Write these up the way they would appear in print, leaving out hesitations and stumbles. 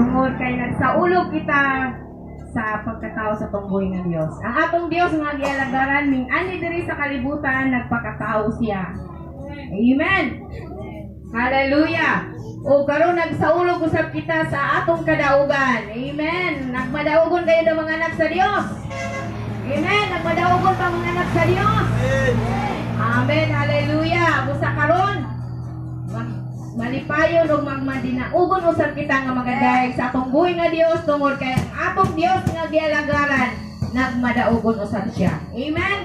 Tungod kay nagsaulog kita sa pagkatao sa atong buhi nga Dios. Ang atong Dios nga gialagaran ning ani diri sa kalibutan, nagpakatao siya. Amen. Hallelujah. O karon nagsaulog usab kita sa atong kadaugan. Amen. Nagmadaugon kayo ng mga anak sa Dios. Amen. Nagmadaugon pa mga anak sa Dios. Amen. Hallelujah. Busa karon malipayon ug magmadinaugon usab kita nga magadayeg sa atong buhi nga Dios tungod kay ang atong Dios nga gialagaran, nagmadaugon usab siya. Amen.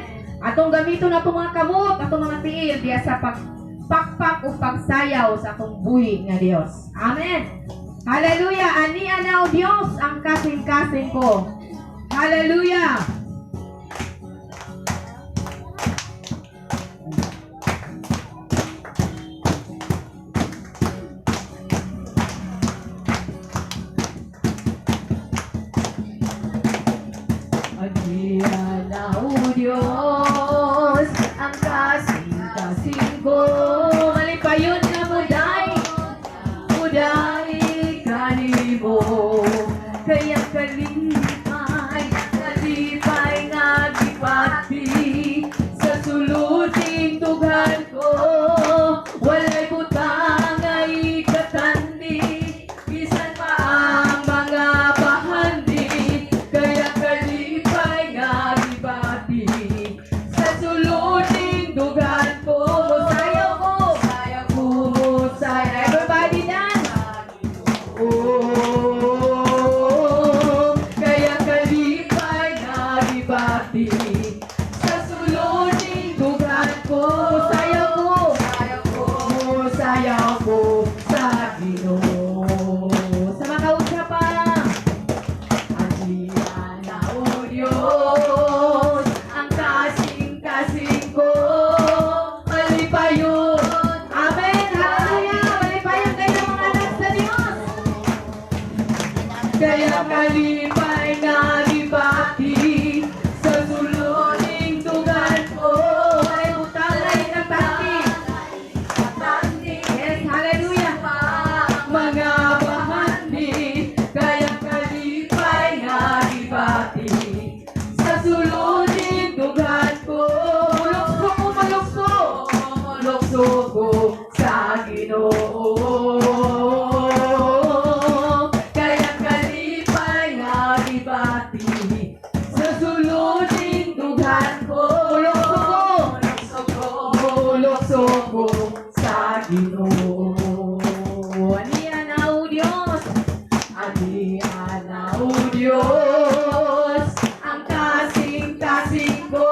Atong gamiton atong mga kamot, atong mga tiil diya sa pagpakpak ug pagsayaw sa atong buhi nga Dios. Amen. Hallelujah. Ani ana o Dios ang kasing-kasing ko. Hallelujah. Ani ana o Dios ang kasing-kasing ko. Malipayon nga muday, muday kanimo. Kaya kalipay, kalipay nga gibati sa suluting tughan ko. Walay butang nga ikatandi, bisan pa ang mga bahandi. Kaya kalipay nga gibati sa suluting dughan ko. Musayaw ko, sayaw ko, musayaw. Everybody dance! Oh, kaya kalipay nga gibati sa suluting dughan ko. Musayaw ko, musayaw ko sa Ginoo. Sa makausap pa. Ani ana o Diyos ang kasing-kasing ko. Malipayon. Amen. Hallelujah. Malipayon kayo ng mga anak sa Diyos. Kaya kalipay nga gibati sa suluning dugan ko. Ay butang ay katandi. Yes, hallelujah. Mga bahandi, kaya kalipay nga gibati sa suluning dugan ko. Mulukso ko, mulukso. Mulukso ko sa Ginoo. Kaya kalipay nga gibati sa suluning dughan ko. Mulukso ko, mulukso ko sa Ginoo. Ani ana o Dios, ani ana o Dios, ang kasing-kasing ko.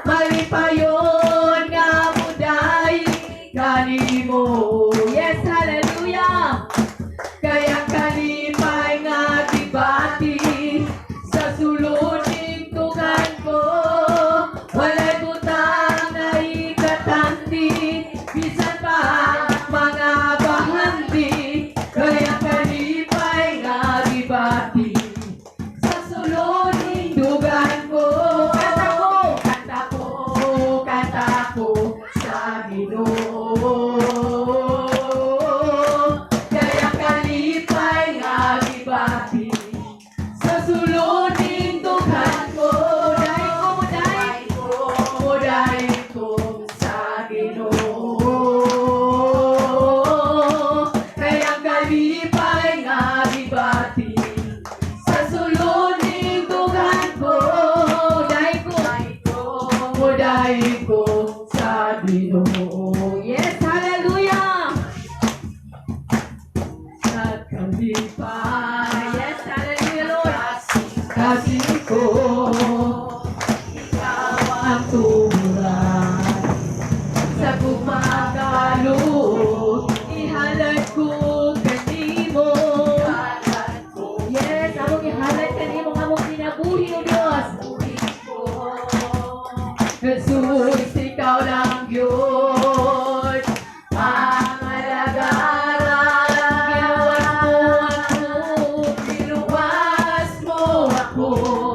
Malipayon nga muday kanimo. Yes, hallelujah. Kaya kalipay nga gibati sa suluning tugan ko. Walay butang na ikatandi, bisan pa mga bahandi. Kaya kalipay nga gibati sa suluning dugan ko. Kanta ko, kanta ko, kanta ko sa Ginoo. Kaya kalipay nga gibati sa suluning dughan ko. Muday ko, muday ko, muday ko sa Ginoo. Kaya kalipay nga gibati sa suluning dughan ko. Muday ko, muday ko sa Ginoo. Yes, hallelujah! Sa kalipay. Yes, hallelujah, Lord. Kasing ko, ikaw ang turan. Sa gumagaluot, ihalad ko kanimo. Yes, among ihalad kanimo ang among kinabuhi, O Diyos. Jesus, ikaw lang yun ang alagaran. Giluwas mo ako, giluwas mo ako.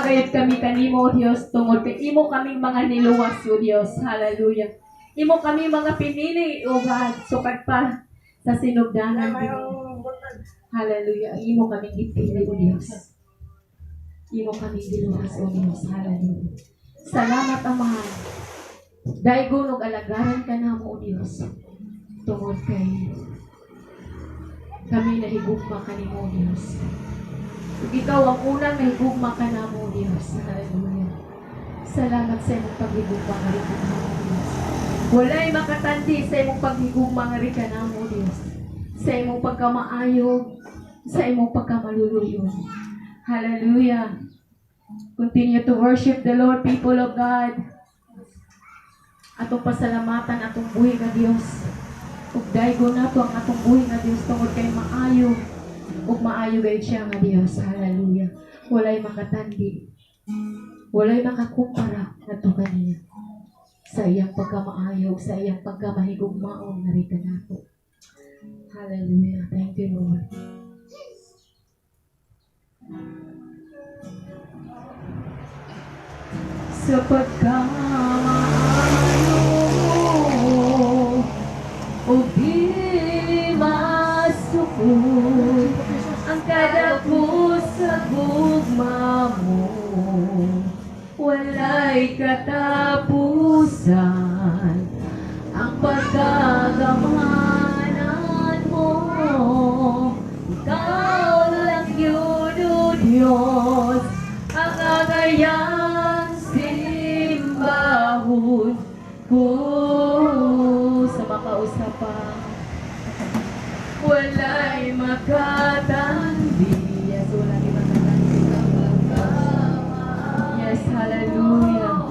gayud kami kanimo, O Dios, tungod kay imo kaming mga niluwas, O Dios. Hallelujah. Imo kami mga pinili, O God, sukad pa sa sinugdanan. Hallelujah. Imo kaming gipili, O Dios. Imo kaming giluwas, O Dios. Hallelujah. Salamat, Amahan. Daygon ug alagaran ka namo, O Dios. Tungod kay kami nahigugma kanimo, O Dios. Ug ikaw ang unang nahigugma kanamo, O Dios. Hallelujah. Salamat sa imong paghigugma nga rin kanamo, O Dios. Walay makatandi sa imong paghigugma nga rin kanamo, O Dios. Sa imong pagkamaayo, sa imong pagkamaluluyon. Hallelujah. Continue to worship the Lord, people of God. Atong pasalamatan atong buhi nga Dios. Ug daygon nato ang atong buhi nga Dios tungod kay maayo ug maayo gayud siya nga Dios. Hallelujah. Walay makatandi. Walay makakumpara ngadto kaniya. Sa iyang pagkamaayo, sa iyang pagkamahigugmaon nga rin kanato. Hallelujah. Thank you, Lord. Sa pagkamaayo mo o di masukod ang kadako sa gugma mo, walay katapusan ang pagkagamhanan mo. Ikaw lang yun, O Diyos, ang angayan simbahon ko. Sa makausa pa, walay makatandi. Yes, walay makatandi. Yes, hallelujah.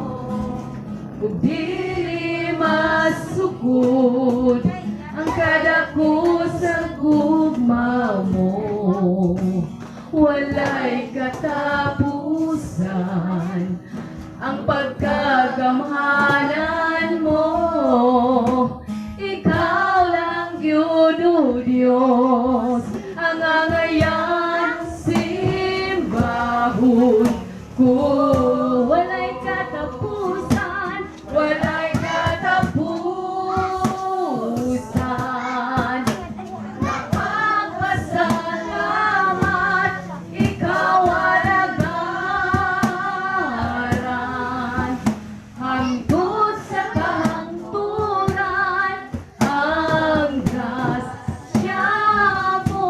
Ug dili masukod ang kadako sa gugma mo, walay katapusan ang pagkagamhanan mo. Ikaw lang yun, O Diyos, ang angayan simbahon ko. Walay katapusan, walay katapusan. Napagpasalamat, ikaw alagaran. Hangtod sa kahangturan, ang grasya mo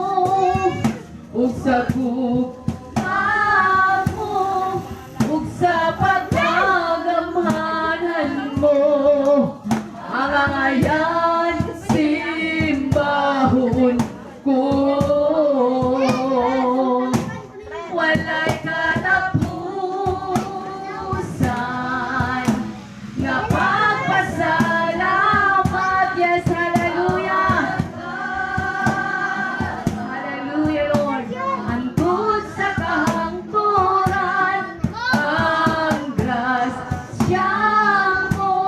ug sa gugma mo ug sa pagkagamhanan mo ang angayan simbahon ko. Walay katapusan nga pagpasalamat. Yes, hallelujah. Hallelujah, Lord. Hangtod sa kahangturan, ang grasya mo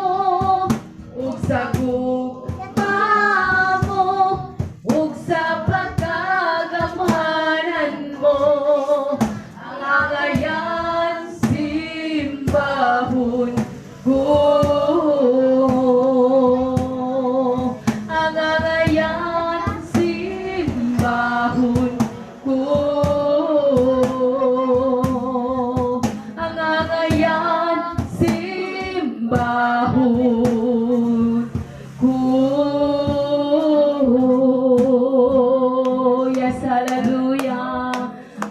ug sa gugma mo ug sa pagkagamhanan mo ang angayan simbahon ko, ang angayan simbahon ko, ang angayan simbahon ko. Yes, hallelujah.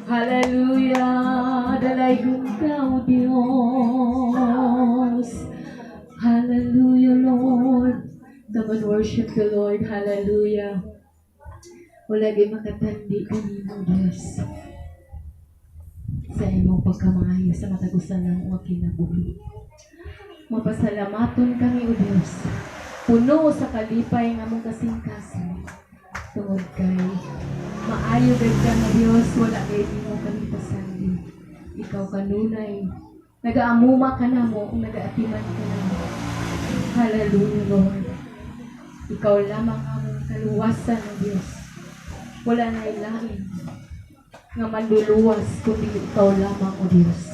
Hallelujah. Dalaygon ka, O Diyos. Hallelujah, Lord. Come and worship the Lord. Hallelujah. Wala gyud makatandi kanimo, Diyos. Sa imong pagkamaayo sa matag usa ng mga kinabuhi. Mapasalamaton kami, O Diyos. Puno sa kalipay nga among kasing-kasing. Tungod kay maayo gayud ka nga Diyos, wala kay nimo kami pasandi. Ikaw kanunay nagaamuma ka namo kung nagaatiman ka namo. Hallelujah, Lord. Ikaw lamang among kaluwasan ng Diyos. Wala na ilain nga manluluwas kundi ikaw lamang, O Diyos.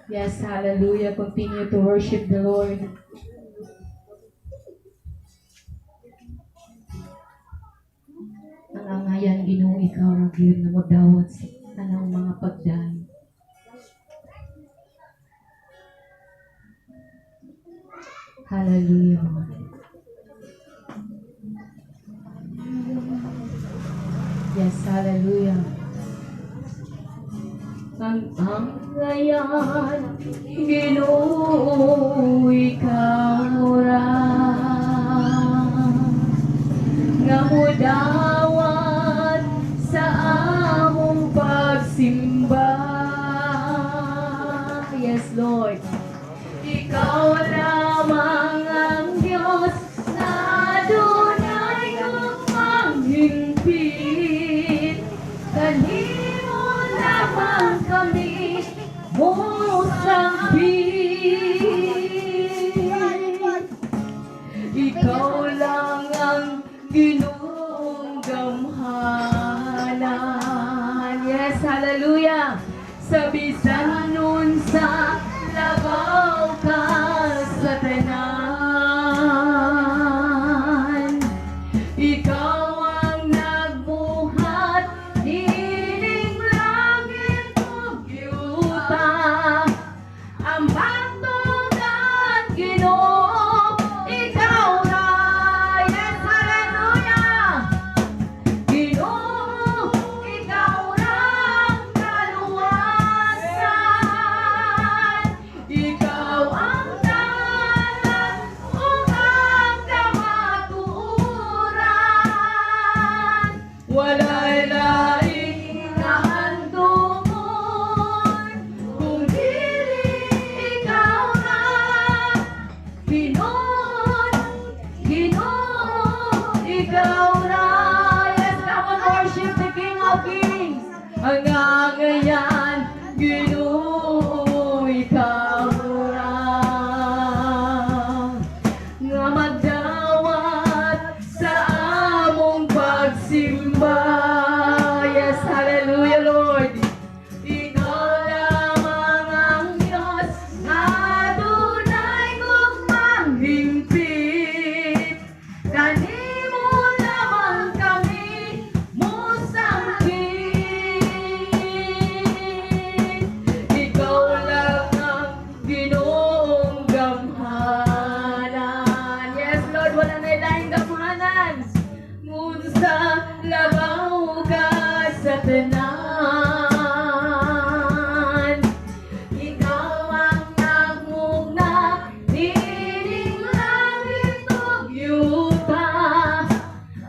Yes, hallelujah. Continue to worship the Lord. Ang angayan, Ginoo, ikaw ra gyud nga modawat sa tanang mga pagdaig. Hallelujah, Lord. Yes, hallelujah. Ang angayan, Ginoo, ikaw ra nga modawat sa among pagsimba. Yes, Lord. Ikaw lamang ang Diyos na dunay gugmang hingpit. Kanimo lamang kami mosangpit. Ikaw lang ang Ginoong gamhanan. Yes, hallelujah. Sa bisan nun sa labaw ka sa tanan. Ikaw ang nagbuhat nining langit ug yuta. Ang bantog, Ginoo, ikaw ra. Yes, hallelujah. Ginoo, ikaw ra ang kaluwasan. Ikaw ang dalan ug ang kamatuoran. Walay laing nahandumon kung dili ikaw ra. Ginoo, Ginoo, ikaw ra. Yes, come on, worship the King of Kings. Ang angayan, Ginoo, ikaw ra nga magdawat sa among pagsimba. Yes, hallelujah, Lord. Ikaw lamang ang Diyos nga dunay gugmang hingpit. Kanimo lamang kami mosangpit. Ikaw lang ang Ginoong gamhanan. Yes, Lord, wala na laing gamhanan. Ngunsa labaw ka sa tanan. Ikaw ang nagmugna nining langit ug yuta.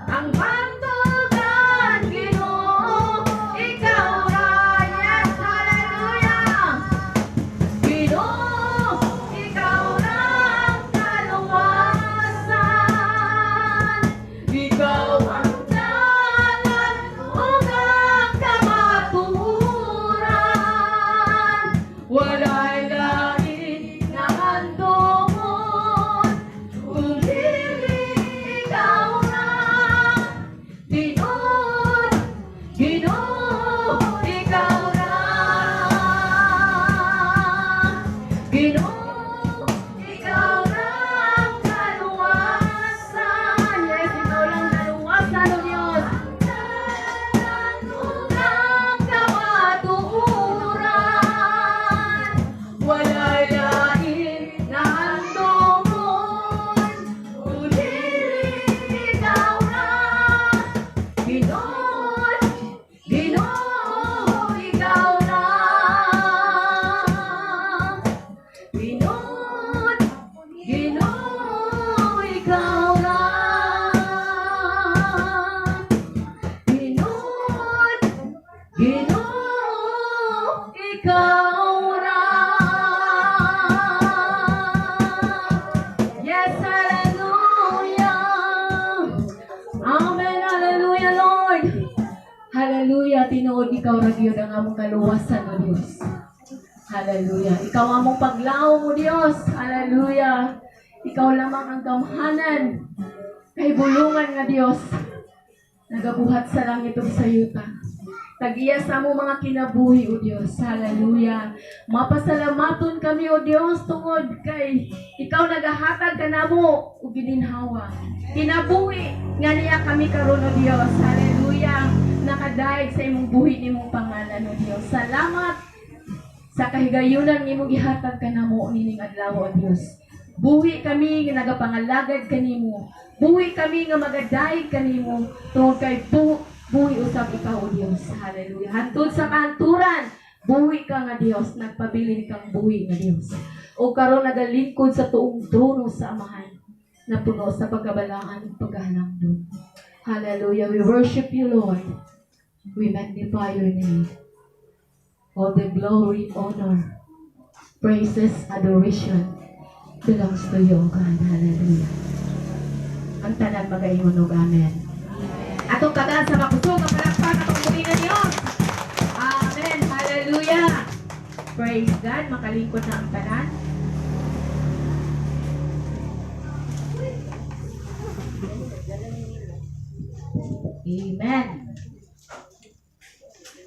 Ang bantugan, Ginoo, ikaw ra. Yes, hallelujah. Ginoo, ikaw ra ang kaluwasan. Ikaw ang dalan ug ang kamatuoran. Walay laing nahandumon kung dili ikaw ra. Ginoo, Ginoo, ikaw ra. Ginoo, ikaw ra ang kaluwasan. Yes, ikaw lang kaluwasan, O Diyos. Ug ang kamatuoran. Walay laing nahandumon kung dili ikaw ra. Ginoo, Ginoo, ikaw ra. Ginoo, Ginoo, ikaw ra. Ginoo, Ginoo, ikaw ra. Yes, hallelujah. Amen, hallelujah, Lord. Hallelujah, tinuod ikaw ra gyud ang among kaluwasan, O Dios. Hallelujah. Ikaw ang among paglaom, O Dios. Hallelujah. Ikaw lamang ang gamhanan kay bulungan nga Dios. Nagabuhat sa langit ug sa yuta. Tag-iya sa among mga kinabuhi, O Dios. Hallelujah. Mapasalamaton kami, O Dios, tungod kay ikaw nagahatag kanamo og gininhawa. Kinabuhi nga niya kami karon, O Dios. Hallelujah. Nakadayeg sa imong buhi nimong pangalan, O Dios. Salamat sa kahigayunan nga imong gihatag kanamo nining adlaw, O Dios. Buhi kami nga nagapangalagad kanimo. Buhi kami nga magadayeg kanimo tungod kay buhi usab ikaw, O Dios. Hallelujah. Hantod sa kahanturan, buhi ka nga Dios, nagpabilin kang buhi nga Dios. O karon nagalingkod sa tuong trono sa Amahan na puno sa pagkabalaan ug pagkahalangdon. Hallelujah. We worship you, Lord. We magnify your name. All the glory, honor, praises, adoration belongs to you, O God. Hallelujah. Ang tanan magaingon og amen. Atong tagaan sa makusog ang palakpak atong buhi nga Dios. Amen. Hallelujah. Praise God. Makalingkod na ang tanan. Amen.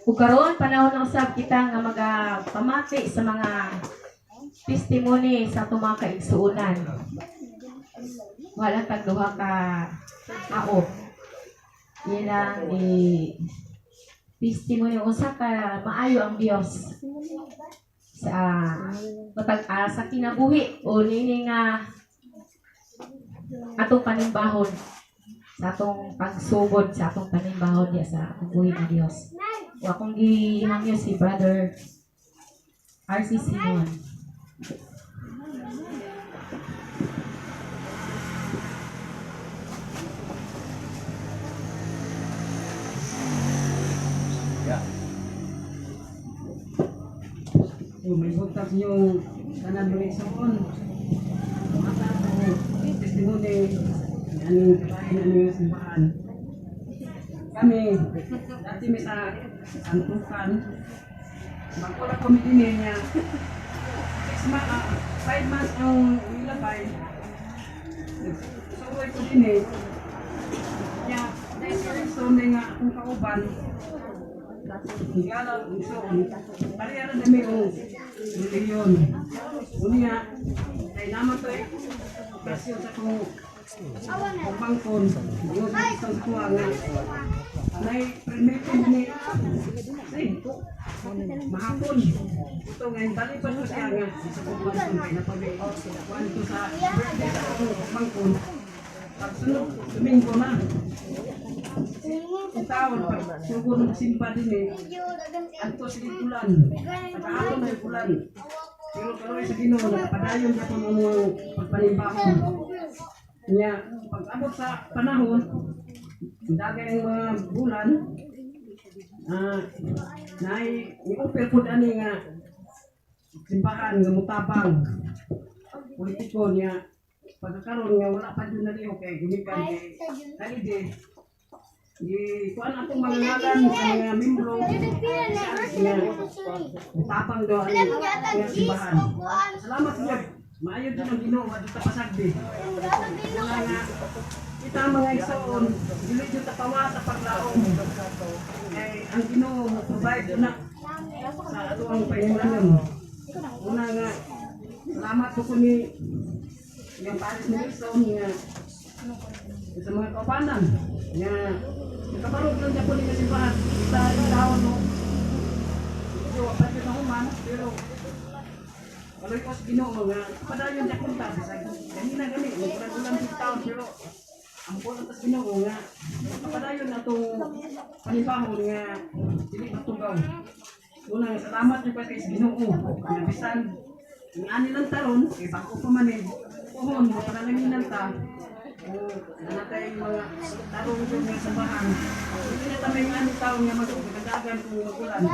Ug karon panahon na usab kita nga magapamati sa mga testimony sa atong mga kaigsuonan. Wala tag duha ka tao. Ilang i testimony unsa ka maayo ang Dios sa matag sa kinabuhi o nini nga atong panimbahon sa atong pagsugod sa atong panimbahon diya sa atong buhi nga Dios. O akong gihangyo si Brother RC Simon. Yeah. So, may buntag yung tanan mga igsoon. Mata ako, testimony, aning kabahin aning simbahan. Kami, dati mi sa Santukan, magpula kami din niya. 6 months, 5 months ang nilabay. Suroy ko din eh. Niya, naistorya nga akong kauban. Galaw, igsoon. Pareha na may og reliyon. Unya, kay naman to eh, operasyon sa akong pagpangkon. Yung sa isang kuha nga. Nay permitted ni si mahapon. Ito ngayon, balipan ko siya nga sa pagpangkon. Kay napag kuhan ko sa birthday sa akong pagpangkon. Pagsunod, Domingo na. Ang taon, pag sugod ng simba din eh. Anto sige ulan. Nakaatong na yung ulan. Pero karoy sa Ginoo nakapadayon ka ang mga pagpanimbahon. Nya pag abot sa panahon, dagay ang mga bulan, nay ni-offer pud ani nga simbahan nga mutabang politiko niya. Pagkakaroon nga wala pa jud na liho kay gumikan kay kalide gi kuan atong mga ngalan sa mga membro nga mutabang daw ani nga simbahan. Salamat sa Lord. Maayo jud ang Ginoo, wa jud ta pasagdi. Wala nga kita mga igsoon, dili jud ta pawa sa paglaom. Kay ang Ginoo mo provide na sa ato ang pahinungdanon. Una nga salamat ko ni nga Paris ni Wilson nga sa mga kaubanan nga nakabarog lang niya po ni simbahan sa taon no. Medyo wa pa jud na human pero Waloy ko sa Ginoo nga padayon niya kunta bisag ganina gani nagkulang sa taon pero ang pulo tas Ginoo nga padayon na atong panimbahon nga dili matugaw. Una, salamat niyo kay sa Ginoo nga bisan ang ani lang taron kay bag-o pa man eh puhon mo panalanginan ta o nanatay mga tarong jud nga sambahan. Hindi na ta may ani taon nga magdadagan kung magulan.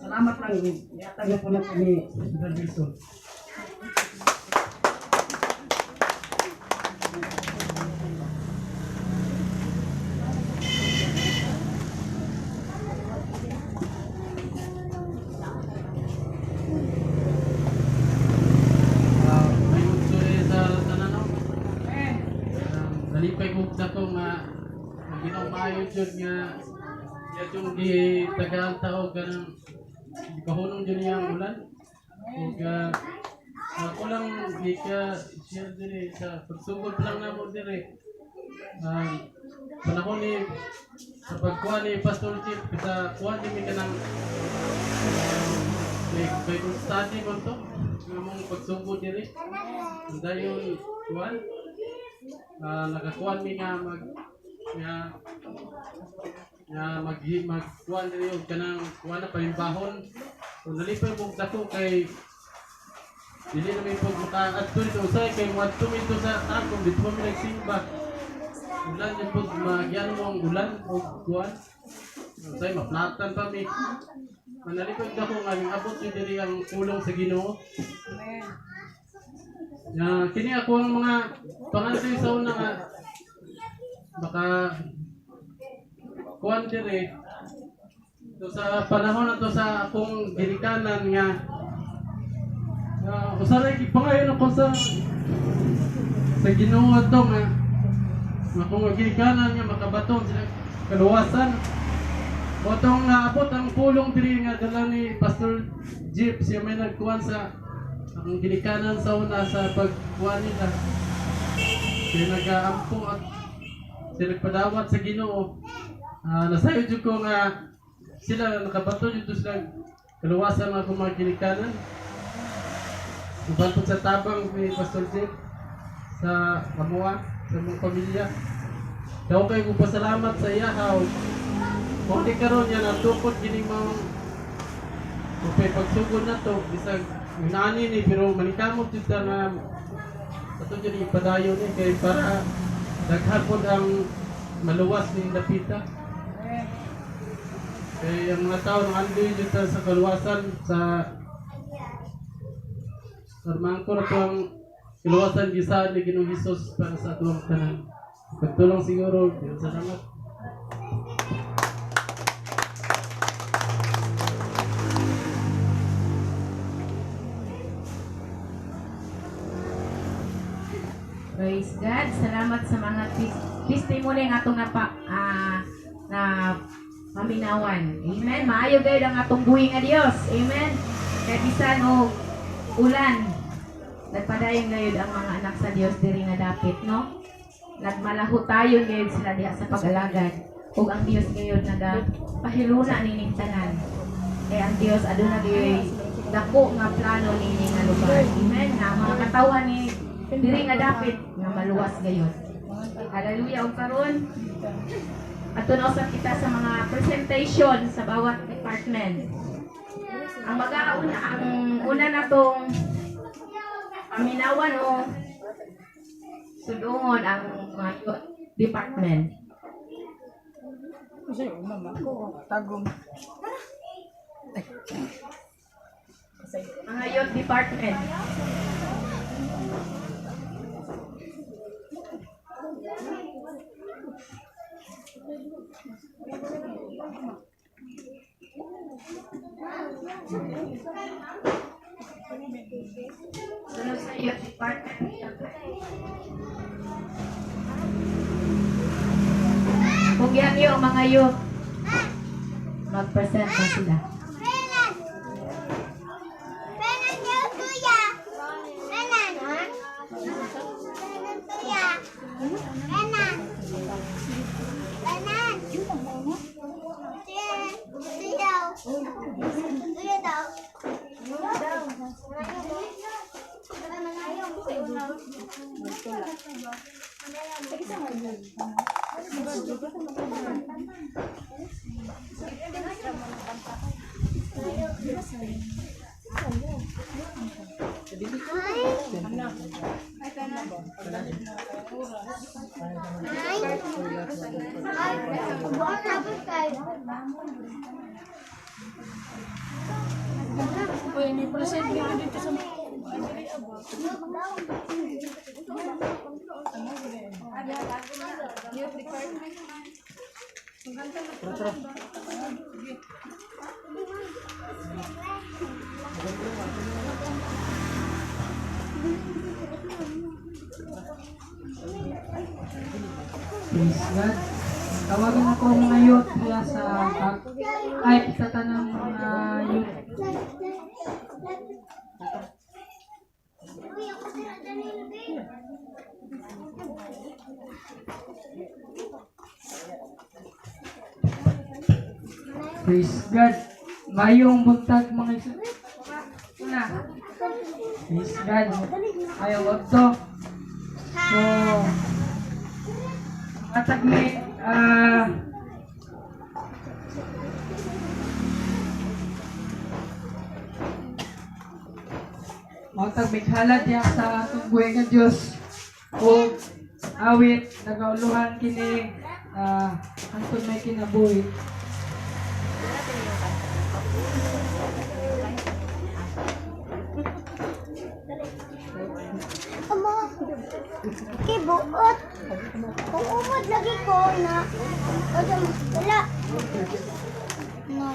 Salamat lang, iatag na po na kami, Brother Wilson. Sorry sa tanan no. Nalipay ko sa to nga ang Ginoo maayo jud nga Iya yung gitagaan tao ganang gipahunong dyan niya ang ulan. Ug ako lang gika share diri sa pagsugod pa lang namo diri. Panahon ni sa pagkuha ni Pastor Chief sa kuha ni mi kanang may Bible study man to nga mong pagsugod diri. Dayon kuan nakakuan mi nga mag nga nga mag magkuan diri og kanang kuan na palimbahon. So nalipay kog dako kay dili na mi pud makaadto dito usay kay moadto mi dito sa Tagum dito pa mi nagsimba. Ulan jud pud magyan mo ang ulan og kuan. Usay maplatan pa mi. Manalipay dako nga abot jud diri ang pulong sa Ginoo. Nga kini ako ang mga pangandoy sa una nga baka kuan diri to sa panahon na to sa akong ginikanan nga usaray gipangayon ako sa Ginoo ato nga akong ginikanan nga makabaton sila kaluwasan. Motong naabot ang pulong diri nga dala ni Pastor Jeep, siya may nagkuan sa akong ginikanan sa una sa pagkuan nila. Siya nagaampo at siya nagpadawat sa Ginoo. Nasayo jud ko nga sila nakabato jud to sila kaluwasan mga akong mga ginikanan. Uban pud sa tabang ni Pastor Jeep sa amuan, sa mong pamilya. Daw kay ko pasalamat sa iya haw. Kung di karon niya natukod gini maong upay pagsugod na to bisag nani ni pero manikamot jud ta nga ato jud ipadayon ni kay para daghan pod ang maluwas ning dapita. Kay ang mga tao nang andoy jud ta sa kaluwasan sa Armangko na to ang kaluwasan gisaad ni Ginoong Hesus para sa atuang tanan. Pagtulong siguro, salamat. Praise God. Salamat sa mga testimony nga atong na paminawan. Amen. Maayo gayud ang atong buhi nga Dios. Amen. Kay bisan og ulan, nagpadayon gayud ang mga anak sa Dios diri nga dapit, no? Nagmalaho tayo gayud sila diha sa pag-alagad. Ug ang Dios gayud naga pahiluna nining tanan. Kay ang Dios aduna gayud dako nga plano niini nga lugar. Amen. Nga ang mga katawhan ni diri nga dapit nga maluwas gayud. Hallelujah. Ug karon ato na usab kita sa mga presentation sa bawat department. Ang mag-auna, ang una natong paminawan o sudungon ang mga youth department. Kasi mama ko, tagong. Mga youth department. Sunod sa youth department. Kung yan yung mga youth, mag-present na sila. Penan! Penan daw, kuya! Penan! Penan, kuya! Penan! Penan! Kuya, kuya daw. Kuya daw. Ay! Ay! Buwan na po kayo. Uy, ni present dito dito sa Praise God. Tawagan ako ang mga youth diya sa ay sa tanang mga youth. Uy, ako sila Danilo, babe. Praise God. Mayong buntag mga isa. Una. Praise God. Ayaw to. So, matag ni matag mighalad diha sa atong buhi nga Dios o awit nagauluhan kini hangtod may kinabuhi. Amo, kay buot. Kung umod lagi ko na, o wala. No.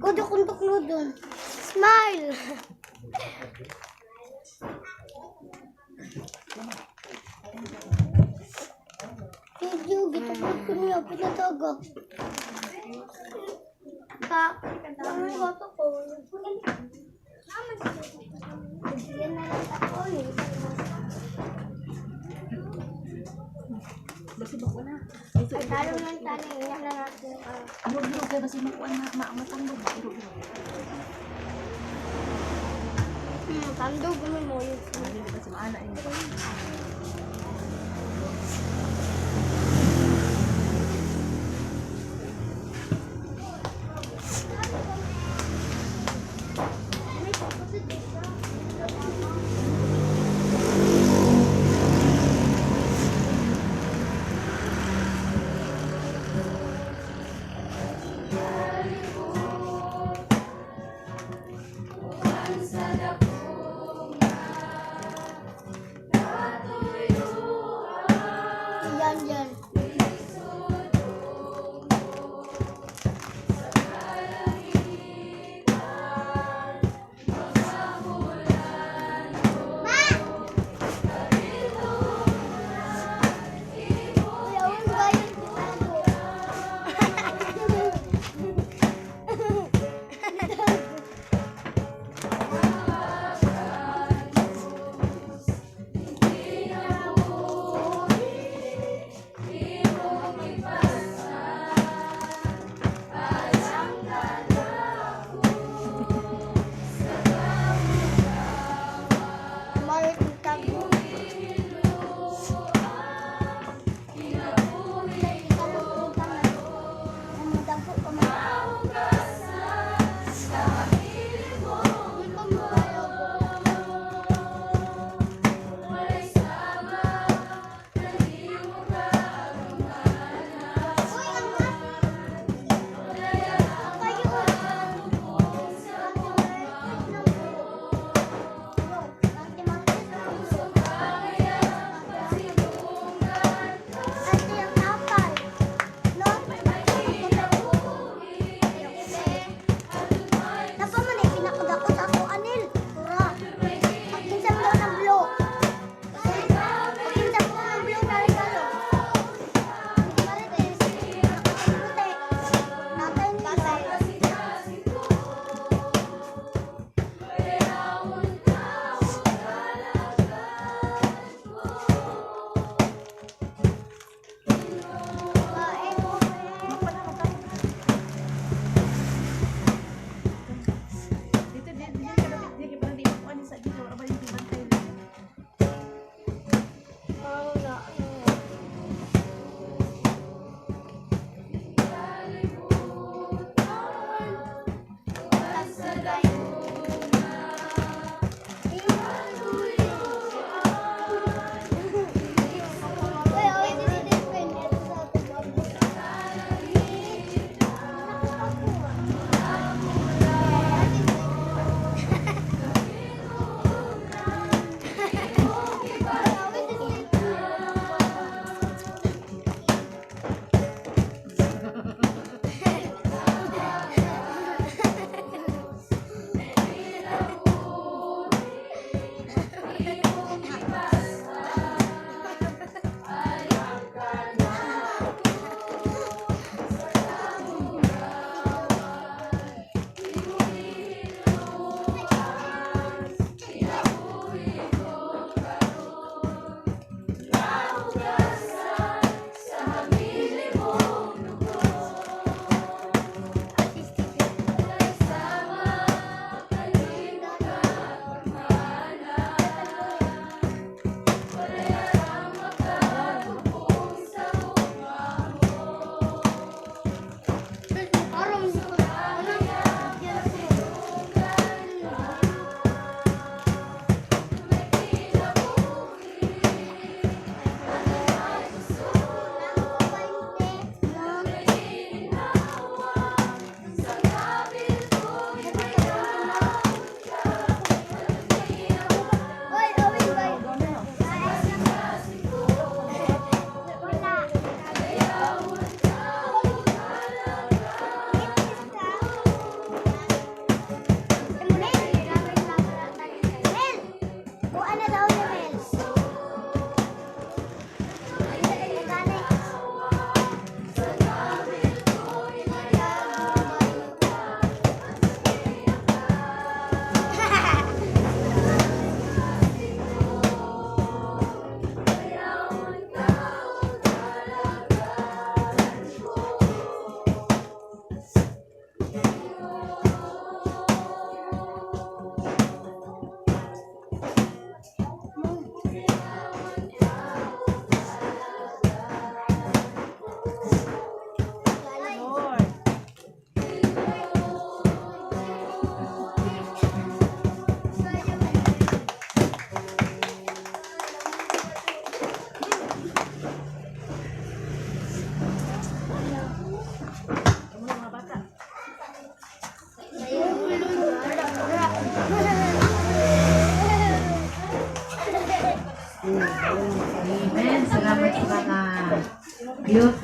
Kudo kundok no dun. Smile! Video, gitapod ko niya, pinatagak. Pa, ano yung bato ko? Bigyan na lang ako eh. Ay, talo lang talo. Iyak na natin. Tandog mo mo yun.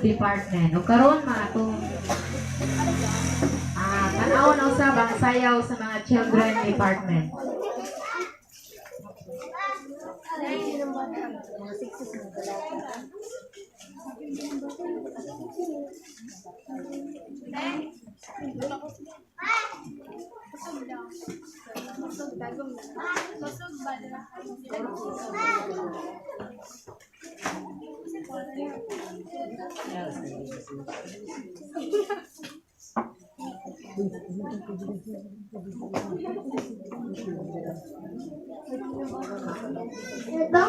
Department. O karon mga atong tan-aw na usab ang sayaw sa mga Children Department. Ito?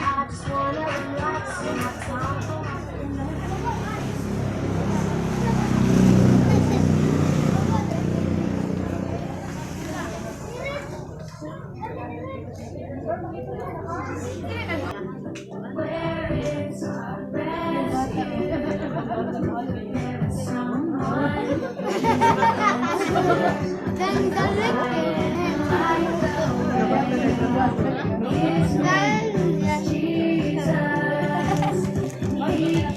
I just wanna relax in my time. Where is our rescue? Someone Ganda is Jesus. He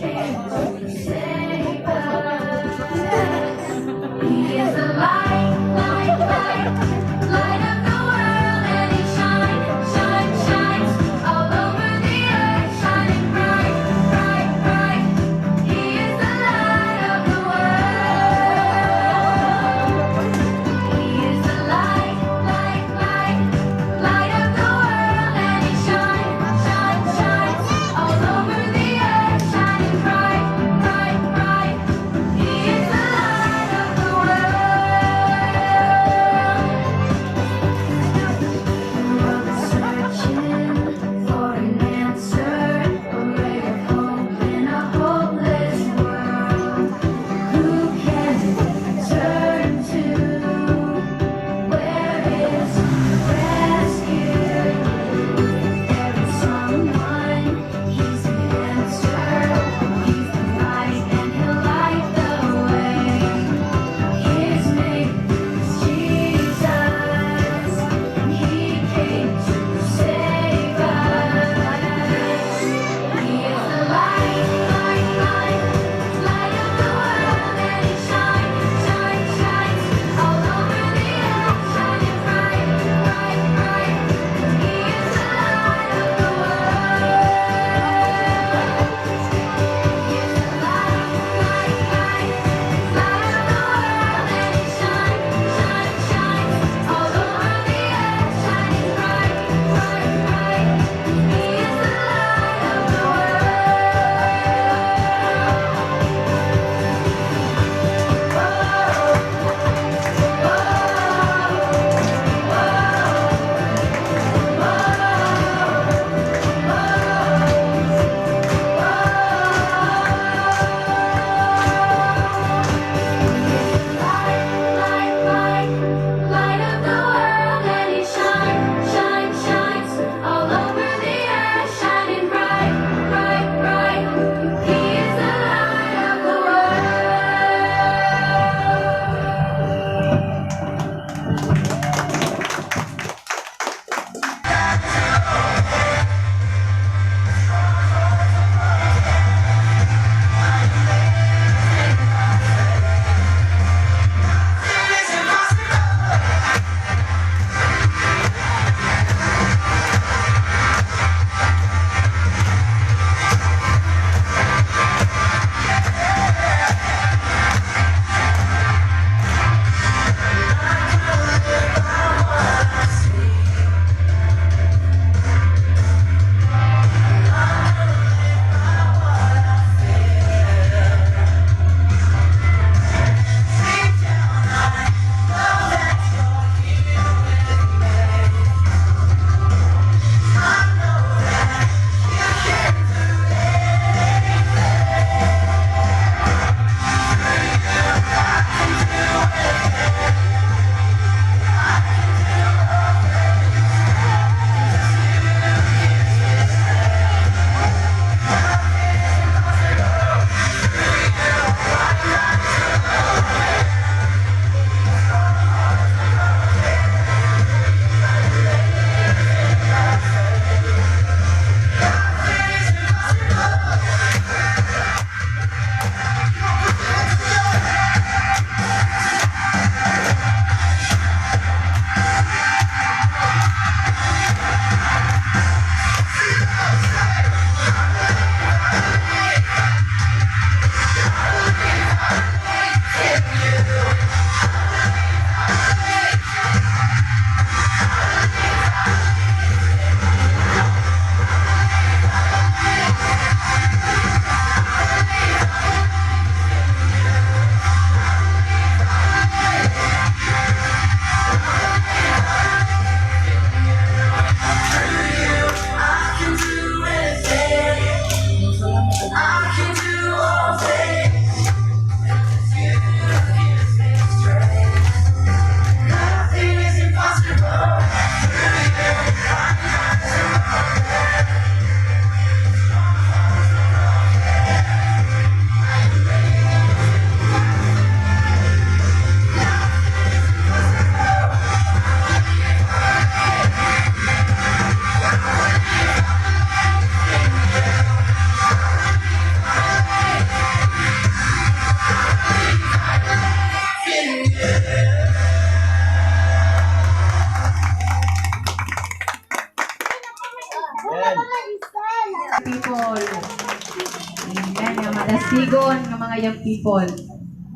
mga young people.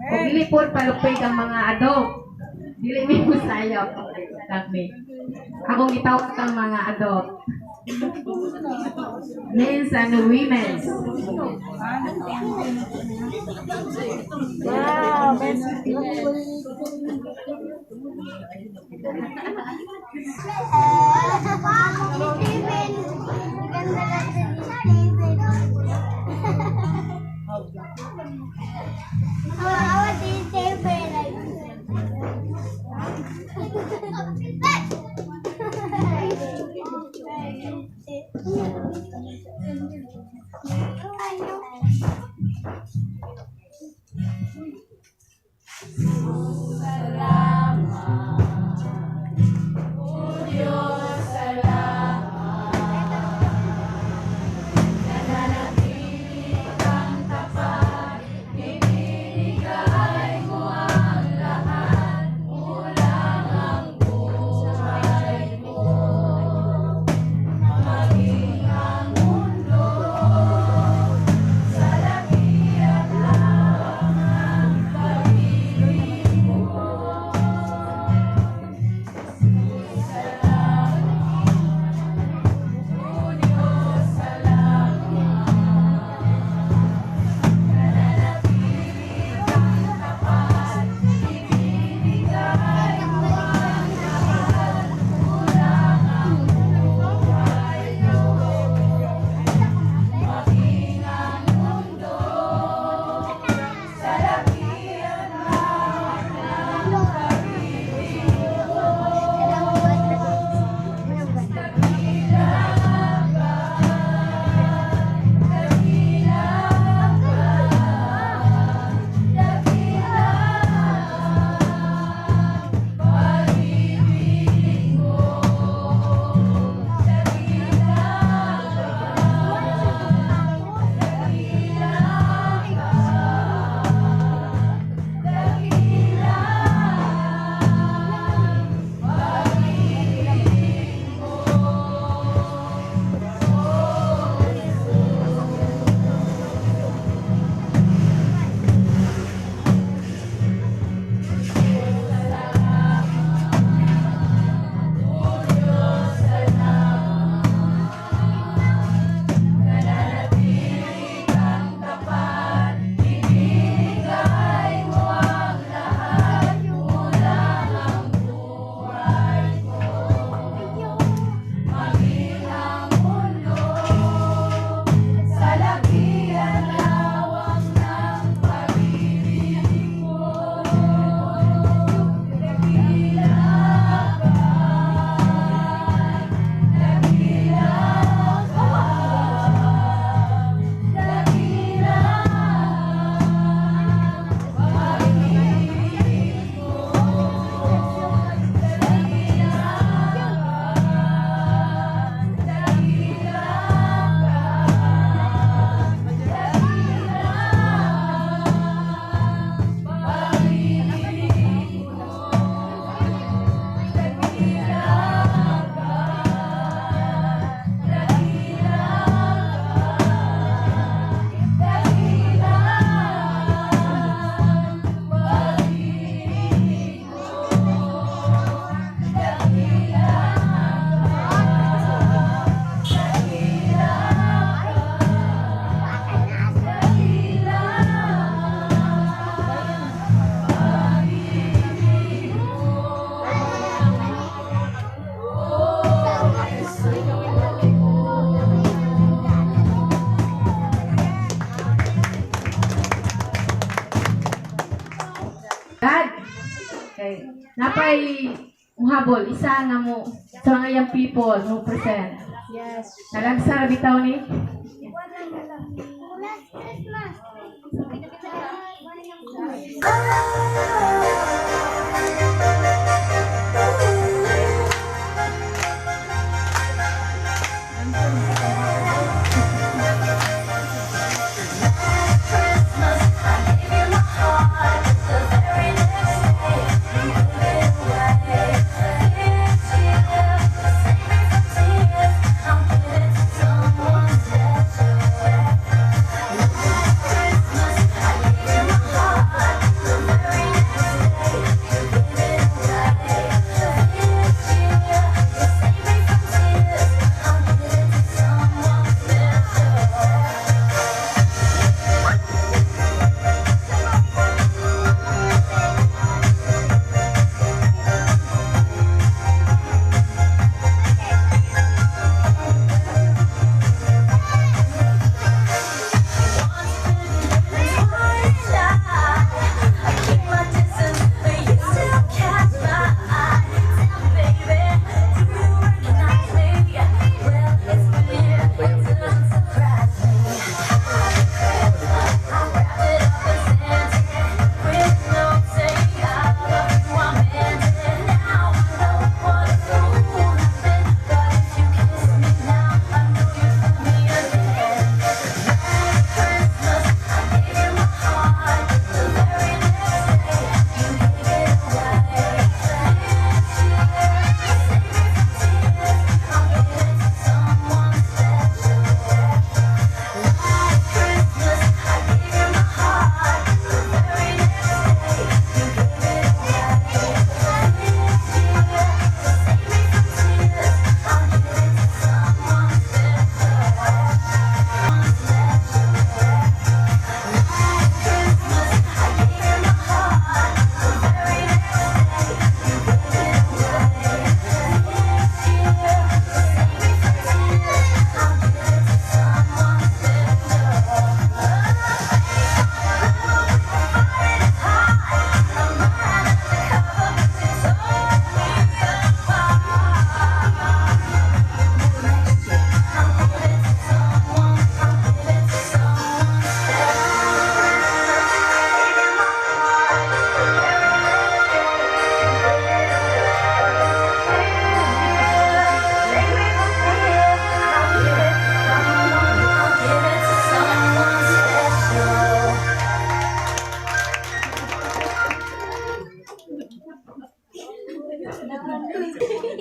O dili po palupig ang mga adult. Dili mi musayop. Lang mi. Akong gitawag ang mga adult. Men's and women's. Wow, Steven. Ganda lang si Steven. Awa si Steven. God. Okay. Napay muhabol, isa nga mo sa mga young people mo present. Yes. Nalagsa ra bitaw ni. Last Christmas. Christmas, I gave you my heart. The very next day, you gave it away. This year, to save me from tears, I'm giving to someone special. Last Christmas, I gave you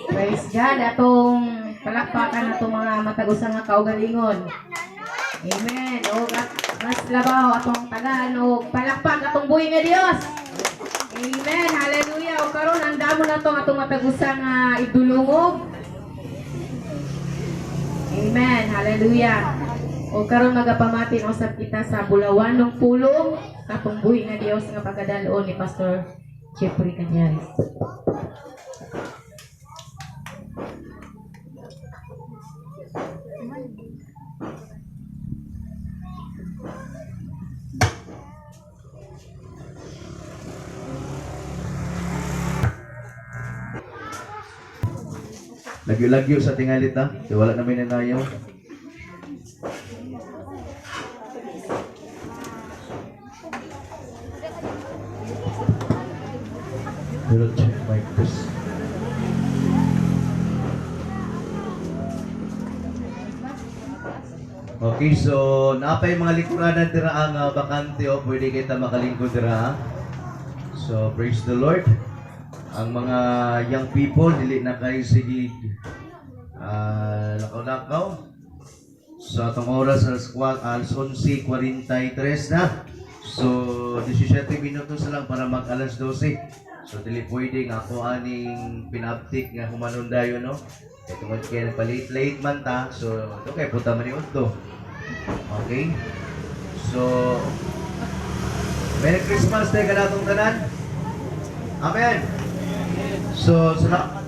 Praise God. Atong palakpakan atong mga matag-usa nga kaugalingon. Amen. O at mas labaw atong tagaan og palakpak atong buhi nga Dios. Amen. Hallelujah. O karon andamo na tong atong matag-usa nga igdulungog. Amen. Hallelujah. O karon magapamati usab kita sa bulawanong pulong sa atong buhi nga Dios nga pagkadal-on ni Pastor Jeffrey Cañares. Lagyo-lagyo sa tingalit ha. Kaya wala namin nanayaw. Pero check mic test. Okay, so napay mga lingkuranan dira ang bakante o pwede kita makalingkod dira. Ha? So praise the Lord. Ang mga young people dili na kay sige lakaw-lakaw. So atong oras alas 11:43 na. So 17 minutos na lang para mag alas 12. So dili pwede nga ako aning pinaptik nga humanon dayon, no. Kay tungod kay nagpa-late-late man ta. So ito kay punta man ni Udto. Okay? So Merry Christmas day kanatong tanan. Amen. So salamat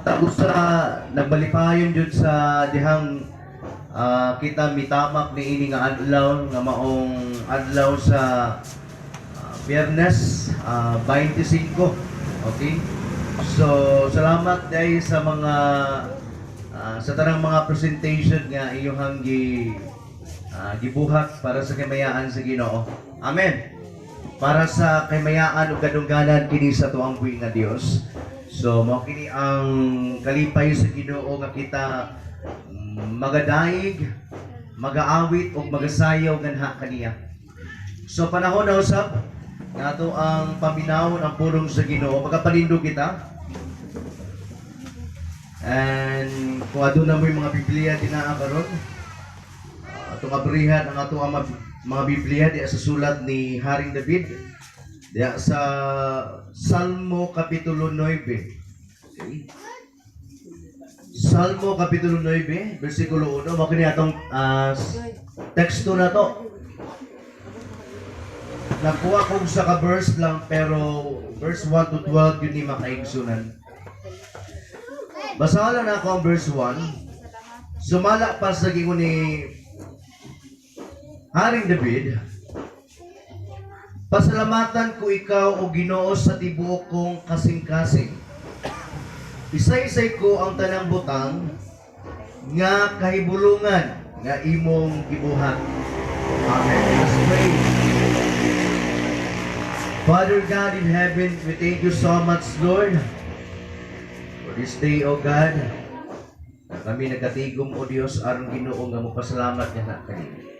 tapos sa nagbalipayon jud sa dihang kita mitamak ni ini nga adlaw nga maong adlaw sa Biyernes 25. Okay? So salamat dahil sa mga sa tanang mga presentation nga iyohang gibuhat para sa kamayaan sa Ginoo. Amen. Para sa kaymayaan ug kadungganan kini sa tuang buhi nga Dios. So mao kini ang kalipay sa Ginoo nga kita magadaig, magaawit ug magasayaw ganha kaniya. So panahon na usab nga ato ang paminawon ang pulong sa Ginoo, magapalindog kita. And kung aduna mo yung mga Biblia dinaa karon, atong abrihan ang ato ang mga Biblia diya sa sulat ni Haring David diya sa Salmo Kapitulo 9. Okay. Salmo Kapitulo 9, versikulo 1, mao kini atong teksto na to. Nakuha kong sa ka-verse lang pero verse 1 to 12 yun ni makaigsunan. Basahan lang na ako ang verse 1. Sumala pa sa gingon ni Haring David, pasalamatan ko ikaw o Ginoo sa tibuok kong kasing-kasing. Isay-isay ko ang tanang butang nga kahibulungan nga imong gibuhat. Amen. Let's pray. Father God in heaven, we thank you so much, Lord, for this day, O God, na kami nagkatigom, O Dios, aron Ginoo nga mopasalamat nga na kanimo.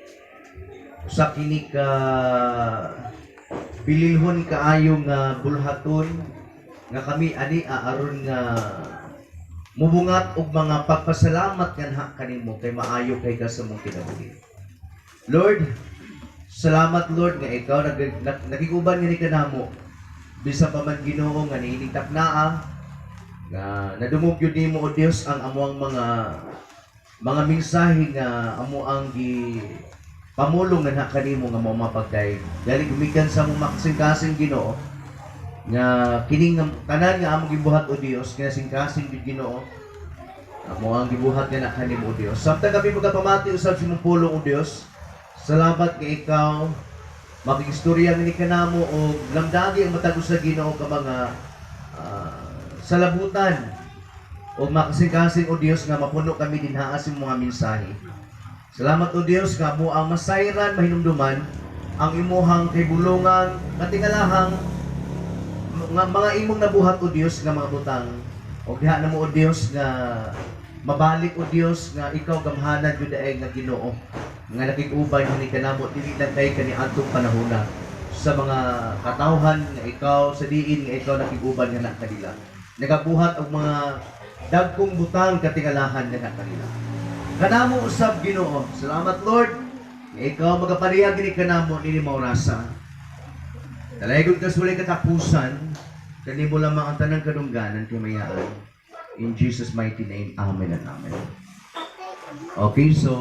Usa kini ka bililhon kaayo nga bulhaton nga kami ani aron nga mubungat og mga pagpasalamat nganha kanimo kay maayo kay ka sa mong kinabuhi. Lord, salamat Lord nga ikaw nakiguban nga ni kanamo bisan pa man Ginoo nga niining taknaa nga nadumog gyud nimo o Dios ang amuang mga mensahe nga amo ang gi pamulong nga kanimo nga mao mapagdayeg. Dali gumikan sa among makasing-kasing Ginoo nga kining tanan nga among gibuhat o Dios kinasing-kasing gyud Ginoo amo ang gibuhat nga na kanimo o Dios. Samtang kami magapamati usab sa imong pulong o Dios, salamat nga ikaw makigistorya ni kanamo og lamdagi ang matag usa Ginoo ka mga salabutan o makasing-kasing o Dios nga mapuno kami dinhaa sa imong mga mensahe. Salamat o Dios nga mo ang masayran mahinumduman ang imuhang kahibulungan katingalahang nga mga imong nabuhat o Dios nga mga butang. Og diha na mo o Dios nga mabalik o Dios nga ikaw gamhanan gyud ay nga Ginoo nga nakig-uban ni kanamo dili lang kay kani adtong panahona. Sa mga katawhan nga ikaw sa diin nga ikaw nakiguban nga na kanila. Nagabuhat og mga dagkong butang katingalahan nga na kanila. Kanamo usab, Ginoo. Salamat, Lord. Nga ikaw magapadayag gini kanamo nini maurasa. Dalaygon ka sa walay katapusan, kanimo lamang ang tanang kadungganan kay mayaan. In Jesus' mighty name, Amen and Amen. Okay, so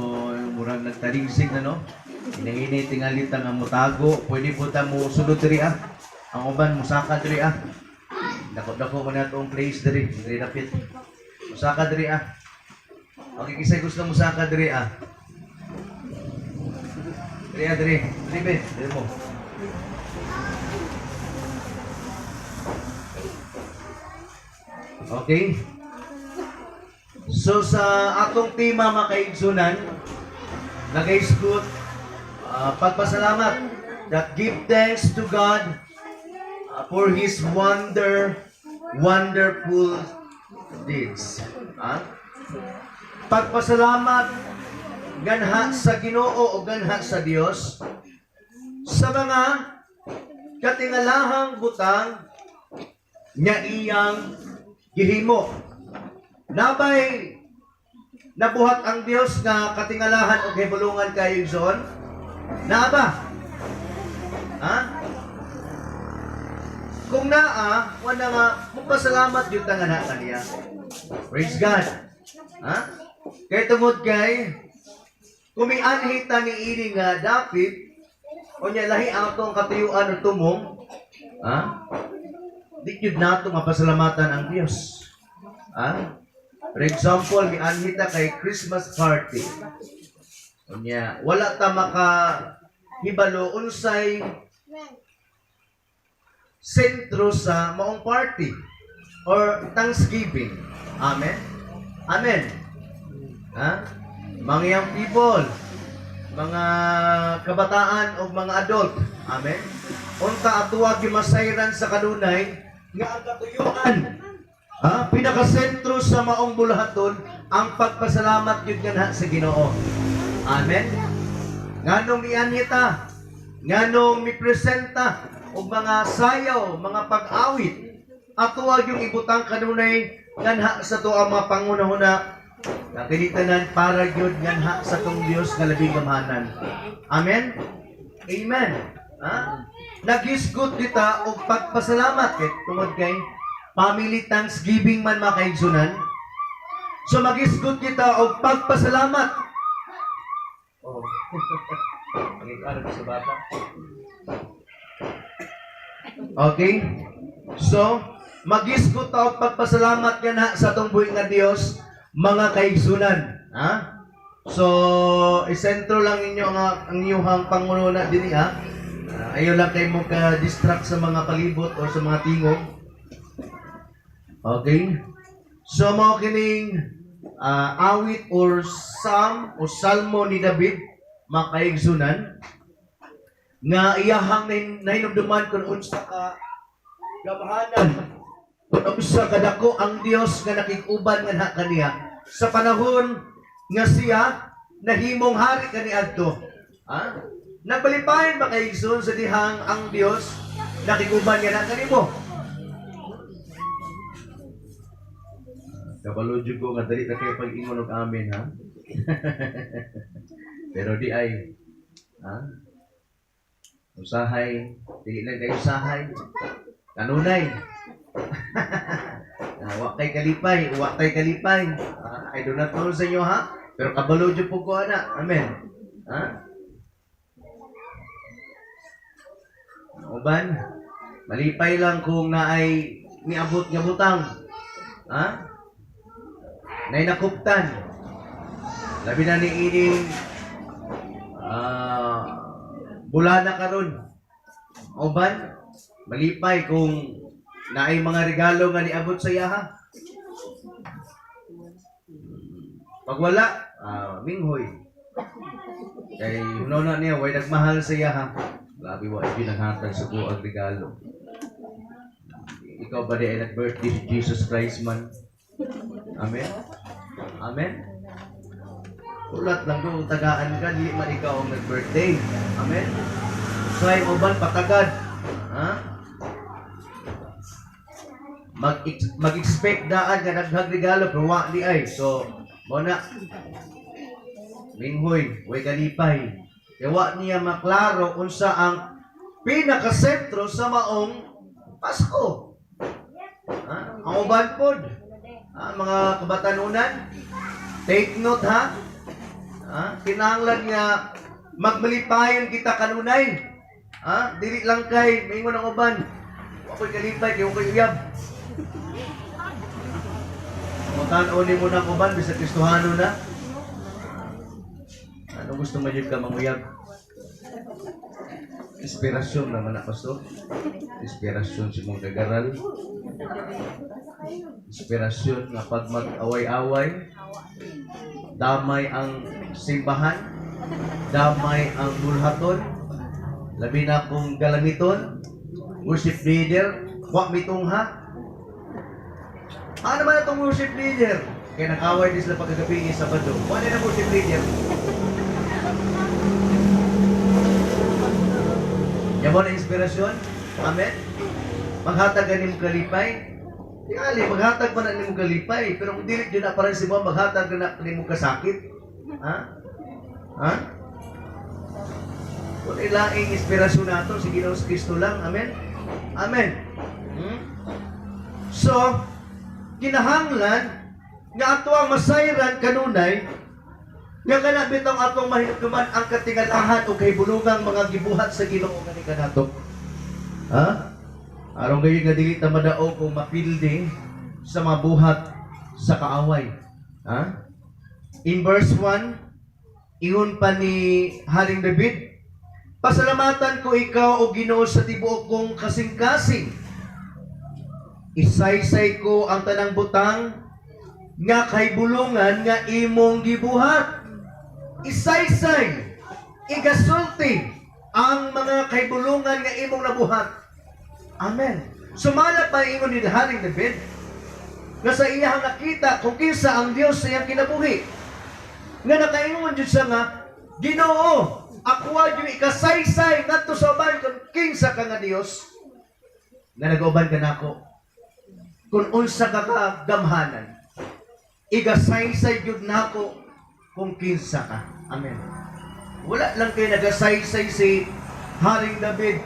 murag nagtaligsig na, no? Hinahinay tingali ta nga mutago, pwede po ta mo sulod diri ah. Ang uban musaka diri ah. Dako-dako man na atong place diri, diri dapit. Musaka diri ah. Okay, kisay gusto musaka diri ah. Diri ah, diri. Diri be, diri mo. Okay? So sa atong tema, mga kaigsunan, nagaisgot pagpasalamat, that give thanks to God for His wonderful deeds. Ha? Pagpasalamat ganha sa Ginoo o ganha sa Dios sa mga katingalahang butang nga iyang gihimo. Nabay nabuhat ang Dios nga katingalahan o hibulungan kayo, igsoon? Naa ba? Ha? Kung naa, wala nga, magpasalamat yung nga na kaniya. Praise God. Ha? Kay tungod kay, kung may anhita ni ini nga dapit, o niya lahi ang atong katuyuan o tumong, ha? Di gyud nato mapasalamatan ang Dios. Ha? For example, may anhita kay Christmas party. Unya, wala ta maka hibalo unsay sentro sa maong party or Thanksgiving. Amen? Amen. Ha? Mga young people, mga kabataan o mga adult. Amen? Unta atuwa gimasayran sa kanunay nga ang katuyuan, ha? Pinakasentro sa maong bulahaton ang pagpasalamat yun nga sa Ginoo. Amen? Nganong mianhita, nganong mipresenta og mga sayaw, mga pag-awit, atuwa yung ibutang kanunay nganha sa to ang mga pangunahuna nga kini tanan para gyud nganha sa tong Dios nga labing gamhanan. Amen? Amen. Ha? Naghisgot kita og pagpasalamat kay tungod kay family Thanksgiving man, mga kaigsunan. So maghisgot kita og pagpasalamat. Oh. Pangit sa bata. Okay? So, maghisgot ta og pagpasalamat nga sa atong buhi nga Dios, mga kaigsunan. Ha? So, isentro lang ninyo ang inyong pangununa dinhi ha. Ayaw lang kayo mo ka-distract sa mga palibot o sa mga tingog. Okay? So, mao kining awit or psalm o salmo ni David, mga kaigsunan, nga iyahang nahinumduman kung unsa ka gamhanan, kung unsa kadako ang Dios nga nakig-uban nga na kaniya sa panahon nga siya nahimong hari kaniadto. Ha? Nagpalipayan ba kaigsoon sa dihang ang Dios nakig-uban nga na kanimo? Kabalo jud ko nga dali na kayo pag-ingon og amen ha. Pero di ay ha? Usahay, dili lang kayo usahay. Kanunay. Wa kay kalipay, wa tay kalipay. I do not know sa inyo ha, pero kabalo jud po ko ana. Amen. Ha? Uban, malipay lang kung naay miabot nga butang. Ha? Nay nakuptan. Labi na ni ining bulana karon. Uban, malipay kung naay mga regalo nga niabot sa iyaha. Pag wala, minghoy. Kay na niya, way nagmahal sa iyaha. Labi wa ginanghatag sa buang regalo. Ikaw ba di ay nag-birthday si Jesus Christ man? Amen? Amen? Ulat lang kung tagaan ka, dili man ikaw ang nag-birthday. Amen? Usahay uban patagad. Ha? Mag-expect daan nga daghang regalo pero wa di ay. So, mo na minghoy, way kalipay. Kay wa niya maklaro unsa ang pinakasentro sa maong Pasko. Ha? Ang uban pod. Ha? Mga kabatanunan, take note ha. Ha? Kinahanglan nga magmalipayon kita kanunay. Ha? Dili lang kay maingon ang uban. Wa ko'y kalipay kay wa ko'y uyab. Mutan-o nimo na ang uban bisag Kristohano na. Ano gusto mo jud ka manguyab? Inspirasyon naman na, pastor. Inspirasyon sa mong kagaral. Inspirasyon nga pag mag-away-away, damay ang simbahan, damay ang bulhaton, labi na kung galamiton, worship leader, wa mitungha. Ano naman itong worship leader? Kaya nag-away din sila pagkagabi sa Sabado. Wala na worship leader. Yan mo na inspirasyon? Amen? Maghatag ka nimo kalipay? Tingali, maghatag pa na nimo kalipay. Pero kung dili jud na para si mo, maghatag ka na nimo kasakit. Ha? Ha? Kung ilaing inspirasyon nato, si Ginoong Kristo lang. Amen? Amen. So, kinahanglan nga ato ang masayran kanunay nga kana bitong atong mahinumduman ang katingalahan o kahibulungang mga gibuhat sa Ginoo ngani kanato. Ha? Aron gayon nga dili ta madaog o mapildi sa mga buhat sa kaaway. Ha? In verse 1, ingon pa ni Haring David, "Pasalamatan ko ikaw o Ginoo sa tibuok kong kasing-kasing. Isaysay ko ang tanang butang nga kahibulungan nga imong gibuhat." Isaysay, igasulti ang mga kahibulungan nga imong nabuhat. Amen. Sumala pa ingon ni Haring David nga sa iyang nakita kung kinsa ang Dios sa iyang kinabuhi. Nga nakaingon jud siya nga, "Ginoo, ako jud ikasaysay ngadto sa uban kung kinsa ka nga Dios nga nag-uban ka nako. Kung unsa ka kagamhanan, igasaysay jud nako kung kinsa ka." Amen. Wala lang kay nagasaysay si Haring David.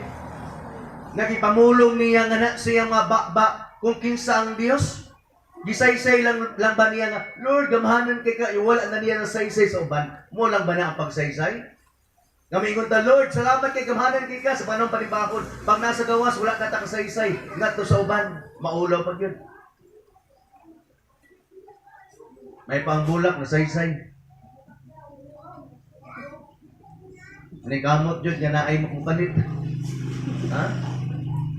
Nagipamulong niya nga na siya mga baba kung kinsa ang Dios. Gisaysay lang ba niya nga, "Lord, gamhanan kay ka," wala na niya nasaysay sa uban. Mo lang ba na ang pagsaysay? Nga ta, "Lord, salamat kay gamhanan kay ka sa panahon panibakod." Pag nasa gawas, wala ka ta kasaysay ngadto sa uban. Maulaw pag yun. May pangbulak na saysay. Kamot yun, nga naay mo kung palit. Ha?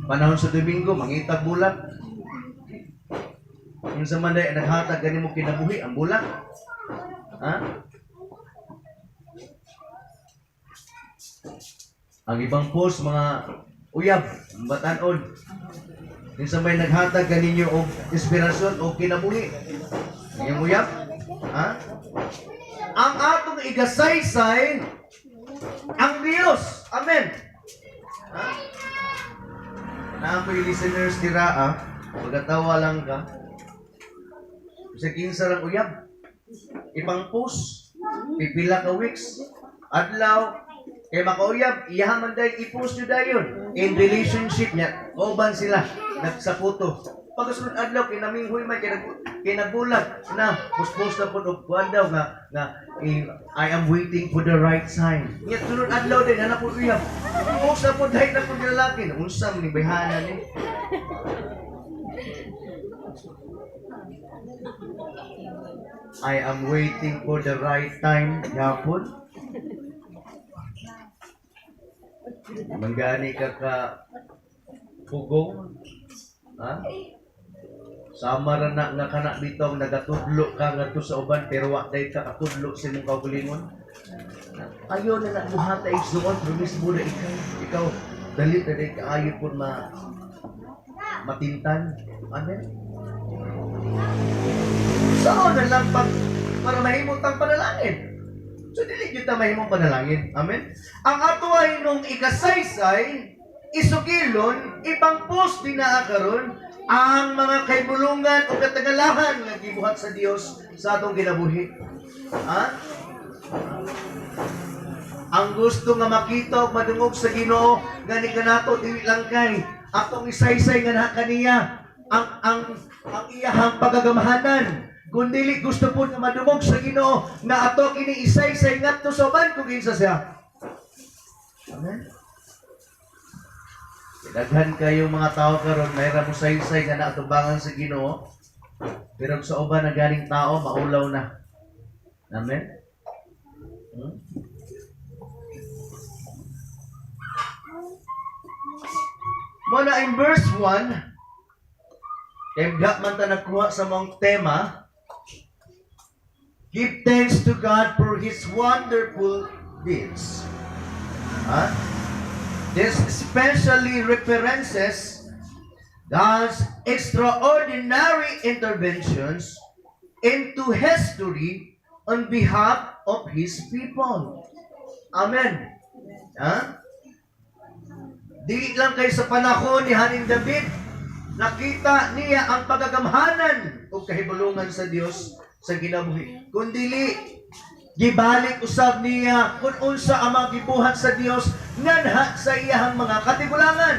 Panahon sa Domingo, mangitag bulak. Yung sa manday, naghatag gani mo kinabuhi, ang bulak. Ha? Ang ibang post, mga uyab, batanon. Yung sa may naghatag ganinyo og inspirasyon o kinabuhi. Ang uyab. Ha? Ang atong igasaysay ang Diyos. Amen. Ha? Na ako'y listeners dira, ah. Magatawa lang ka. Sa kinsa lang uyab. Ipang post. Pipila ka weeks. Adlaw. Kay makauyab, iyaha man day i-post nyo dayon. In relationship niya, kauban sila nagsaputo. Pagkasunod adlaw kay naminghoy man kay kay nabulag na post-post na pud og kuan daw nga eh, "I am waiting for the right time." Nya sunod adlaw din hanap pud uyab. Post na pud dahil na pud lalaki. Unsa man ni bayhana ni? "I am waiting for the right time," yapon. Manggani ka ka pugong. Ha? Sama ra na nga kana bitong nagatudlo ka ngadto sa uban pero wa day ka katudlo sa imong kaugalingon. Ayo na na buhata igsuon pero mismo na ikaw dali na day kaayo pud ma matintan. Amen. Sao na lang pag para mahimot ang panalangin. So dili gyud ta mahimong panalangin. Amen. Ang ato ay nung ikasaysay, isugilon, ipang-post din na karon ang mga kaibulungan o katagalahan nga gibuhat sa Dios sa atong kinabuhi. Ha? Ang gusto nga makita o madungog sa Ginoo nga ni kanato dili lang kay atong isaysay nga na kaniya ang iyahang pagagamahanan, kun dili gusto po nga madungog sa Ginoo nga ato kini isaysay ngadto sa uban kung kinsa siya. Amen. Daghan kayo mga tao karon may ra mo saysay nga naatubangan sa Ginoo, pero sa uban na ganing tao maulaw na. Amen. Mo na in verse 1, kay man ta nagkuha sa mong tema, give thanks to God for His wonderful deeds. Ha? This especially references God's extraordinary interventions into history on behalf of His people. Amen. Ha? Dili lang kay sa panahon ni Haring David, nakita niya ang pagagamhanan o kahibulungan sa Dios sa kinabuhi. Kundili, gibalik usab niya kung unsa ang mga gibuhat sa Dios nganha sa iyahang mga katigulangan.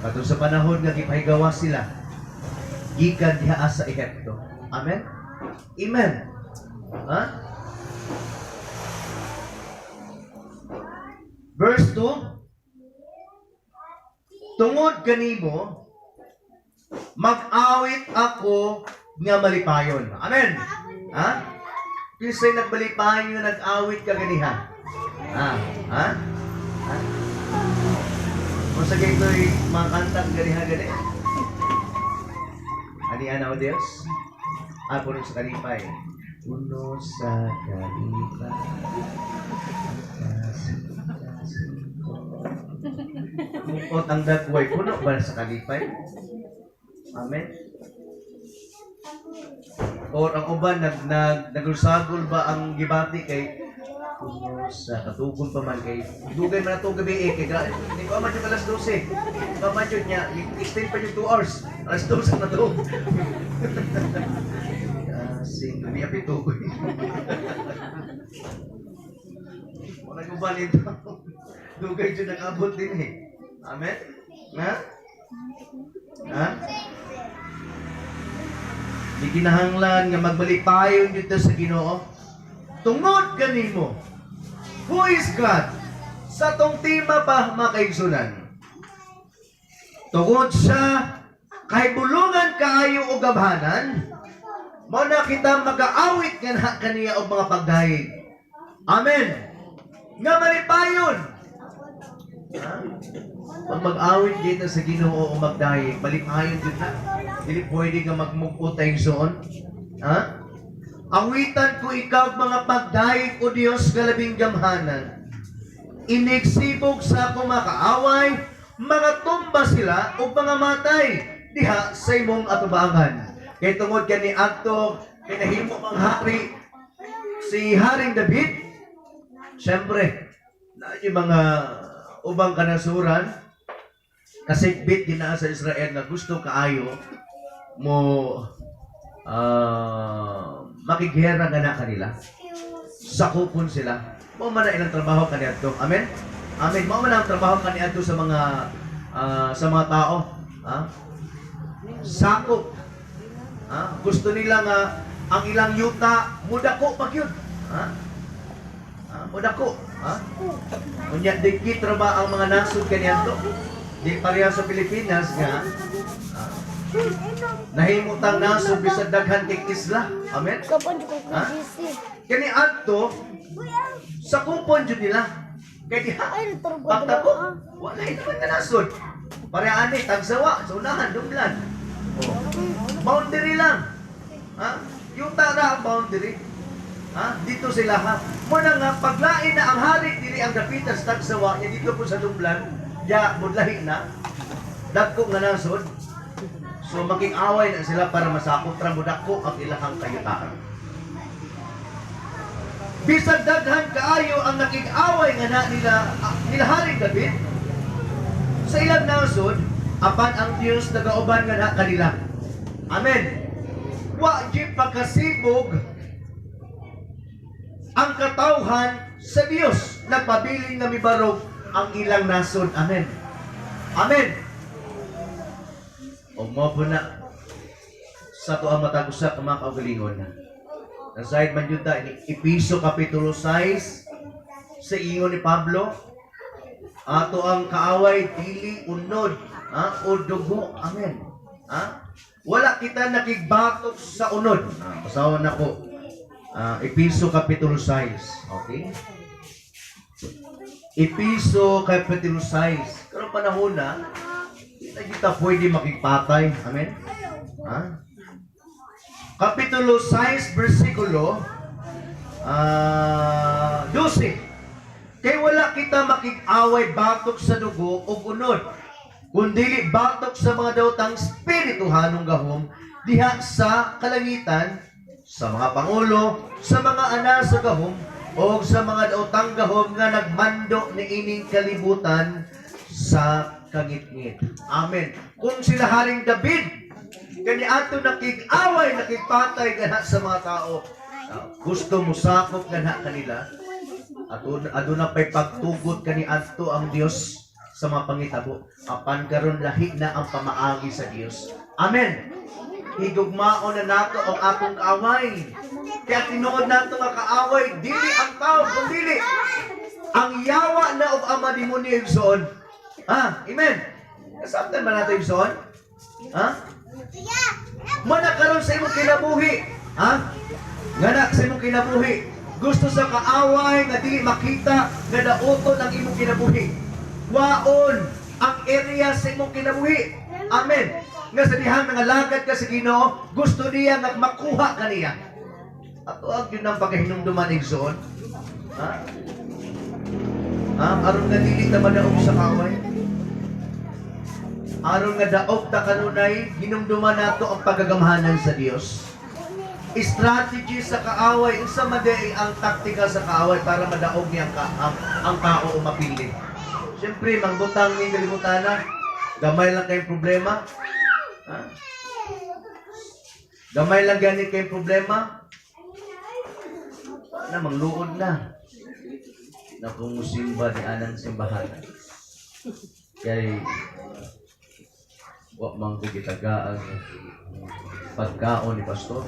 Katong sa panahon nga gipahigawa sila gikan diha sa Ehipto. Amen? Amen. Ha? Verse 2, "Tungod kanimo mag-awit ako nga malipayon." Amen. Ha? Kinsay nagmalipayon nga nag-awit ka ganiha? Ha? Ha? Ha? Kung sa gaytoy mga kantang ganiha gani. Ani ana o Dios? Ah, puno sa kalipay. Puno sa kalipay. Kasing ko. Mukot ang dagway. Puno ba sa kalipay? Amen? Or ang uban, nag nagulsagol ba ang gibati kay puno sa katugon pa man kay dugay man atong gabi eh kay di ko man yung alas 12 pa man yun niya, extend pa yung 2 hours, alas 12 na to kasing hindi apitugoy wala ko ba nito, dugay dyan nag-abot din eh. Amen na ha. Di kinahanglan nga magbalipayon dito sa Ginoo tungod kanimo. Who is God? Sa tong tema pa, mga kaigsunan. Tungod sa kahibulungan kaayo o gabhanan, mao na kita magaawit nga na kaniya og mga pagdayeg. Amen. Nga malipayon. Ha? Pag mag-awit dito sa Ginoo o magdayeg, malipayon jud na. Dili pwede nga magmug-ot tayong soon. Ha? Awitan ko ikaw mga pagdayeg, o Dios nga labing gamhanan. Inigsibog sa akong mga kaaway, mga tumba sila o mga matay diha sa imong atubangan. Kay tungod kani adto kinahimo mang hari si Haring David, syempre, na yung mga ubang kanasuran, kasigbit dinaa sa Israel nga gusto kaayo mo makighera nga na kanila. Sakupon sila. Mao man na ilang trabaho kaniadto. Amen? Amen. Mao man ang trabaho kaniadto sa mga tao. Ha? Sakop. Ha? Gusto nila nga ang ilang yuta mudako pa gyud. Ha? Ha? Mudako. Ha? Unya dikit ra ba ang mga nasod kaniadto? Di pareha sa Pilipinas nga nahimutang nasod bisag daghan kay isla. Amen? Ha? Kani adto sakupon jud nila. Kay diha bakta ko, wala naman nga nasod. Pareha ani tagsawa sa unahan dumlan. Oh. Boundary lang. Ha? Yuta ra ang boundary. Ha? Dito sila ha. Mo na nga paglain na ang hari dili ang dapita sa tagsawa nya dito po sa dumlan, ya budlahi na. Dagko nga nasod. So makig-away na sila para masakop ra mo dako ang ilahang kayutaan. Bisan daghan kaayo ang nakig-away nga na nila nila Haring David sa ilang nasod, apan ang Dios nagauban nga na kanila. Amen. Wa gyud pagkasibog ang katawhan sa Dios, nagpabilin nga mibarog ang ilang nasod. Amen. Amen. O mo po na sa ato ang matag usa ka mga kaugalingon. Nasayod man jud ta ini Epeso kapitulo 6 sa ingon ni Pablo, ato ang kaaway dili unod, ha, o dugo. Amen. Ha? Wala kita nakigbatok sa unod. Ah, basahon nako. Ah, Epeso kapitulo 6. Okay? Epeso kapitulo 6. Karong panahon na, di na kita pwede makigpatay. Amen? Ha? Kapitulo 6, versikulo 12. Kay wala kita makig-away batok sa dugo o unod, kundili batok sa mga daotang spirituhanong gahom diha sa kalangitan, sa mga pangulo, sa mga ana sa gahom, o sa mga daotang gahom nga nagmando niining kalibutan sa kangitngit. Amen. Kung sila Haring David, kani ato nakig-away, nakigpatay gana sa mga tao, gusto mo sakop gana kanila, ato aduna pay pagtugot kani adto ang Dios sa mga pangitabo. Apan karon lahi na ang pamaagi sa Dios. Amen. Higugmaon na nato ang atong kaaway. Kaya tinuod nato nga kaaway dili ang tao kundili ang yawa na og ama demonyo, igsoon. Ha? Amen. Kasabtan man nato, igsoon? Ha? Mana karon sa imong kinabuhi, ha? Ngana sa imong kinabuhi. Gusto sa kaaway nga dili makita nga daoton ang imong kinabuhi. Waon ang area sa imong kinabuhi. Amen. Nga sa dihang nangalagad ka sa Ginoo, gusto niya nga makuha kaniya. Ato ang yun ang pagkahinumduman, igsoon. Ha? Ha? Aron nga dili ta madaog sa kaaway. Aron nga daog ta kanunay, hinumduman nato ang pagagamhanan sa Dios. Strategy sa kaaway, unsa man diay ang taktika sa kaaway para madaog niya ang tao o mapili? Siyempre, mangbutang ning kalibutana, gamay lang kayong problema. Ha? Gamay lang gani kayong problema. Na mangluod na. Na kung musimba ni anang simbahan. Kay wa man ko gitagaan pagkaon ni pastor.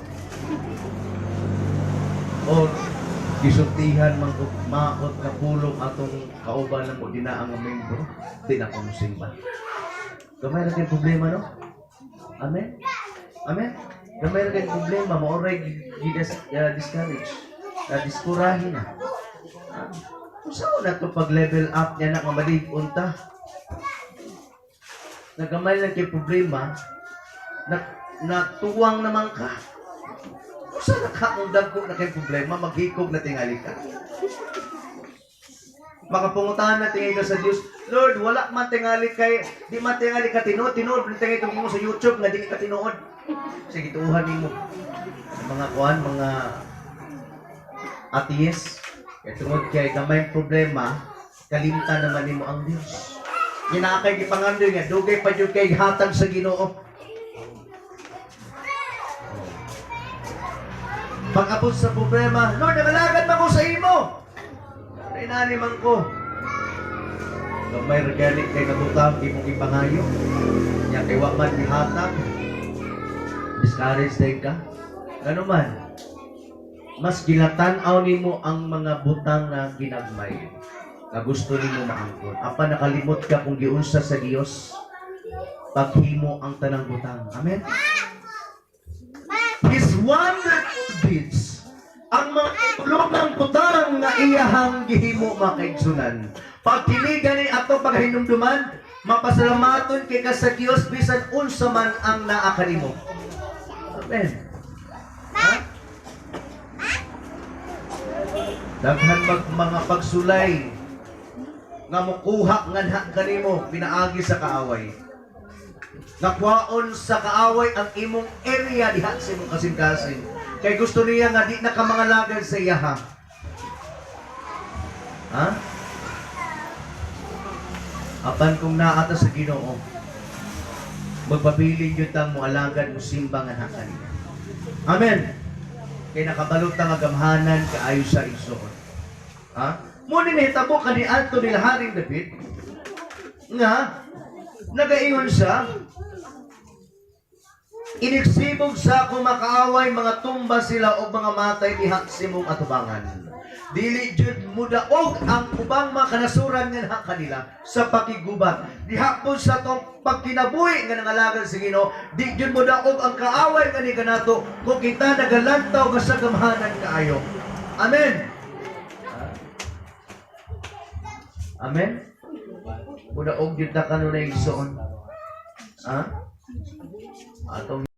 O gisultihan man ko maot nga pulong atong kauban namo dinaa nga membro, di na ko musimba. Gamay ra kay problema, no? Amen. Amen. Gamay ra kay problema, mao ray gidas discourage. Na diskurahin na. Ah, unsa na to pag level up niya na nga malig-on ta? Nagamay lang kay problema, na natuwang naman ka. Usa na ka kung dagko na kay problema, maghikog na tingali ka. Makapungutahan na tingali ka sa Dios. Lord, wala man tingali kay, di man tingali ka tinuod, tinuod, tingali mo sa YouTube nga dili ka tinuod. Sige, tuuhan nimo. Mga kuan, mga atheist, kay tungod kay gamay problema, kalimtan naman nimo ang Dios. Ginakay gipangandoy nga dugay pa jud kay hatag sa Ginoo. Pag-abot sa problema, Lord, nagalagad man ko sa imo. Inani man ko. Gamay ra gani kay nabutang imong ipangayo. Nya kay wa man gihatag. Discouraged din ka. Gano man, mas gilatan-aw nimo ang mga butang na ginagmay nga gusto nimo maangkon. Apan nakalimot ka kung giunsa sa Dios paghimo ang tanang butang. Amen. His wonderful deeds, ang mga tulungang butang nga iyahang gihimo, mga kaigsunan. Pag kini gani ato paghinumduman, mapasalamaton kay ka sa Dios bisan unsa man ang naa kanimo. Amen. Ha? Daghan mag mga pagsulay nga mukuha nganha kanimo pinaagi sa kaaway. Nakuhaon sa kaaway ang imong area diha sa imong kasing-kasing. Kay gusto niya nga di na ka mangalagad sa iyaha. Ha? Apan kung naa ta sa Ginoo, magpabilin gyud tang moalagad, mosimba nga kaniya. Amen. Kay nakabalo ta nga gamhanan kaayo sa igsoon. Ha? Mao ni nahitabo kaniadto nila Haring David nga nagaingon siya, "Inigsibog sa akong makaaway, mga tumba sila og mga matay diha sa imong atubangan." Dili jud mudaog ang ubang mga kanasuran nga kanila sa pakigubat. Diha po sa atong pagkinabuhi nga nangalagad sa Ginoo, di jud mudaog ang kaaway nga ni kanato kung kita nagalantaw nga sa gamhanan kaayo. Amen. Amen. Mudaog jud ta kanunay, igsoon. Ha? Atong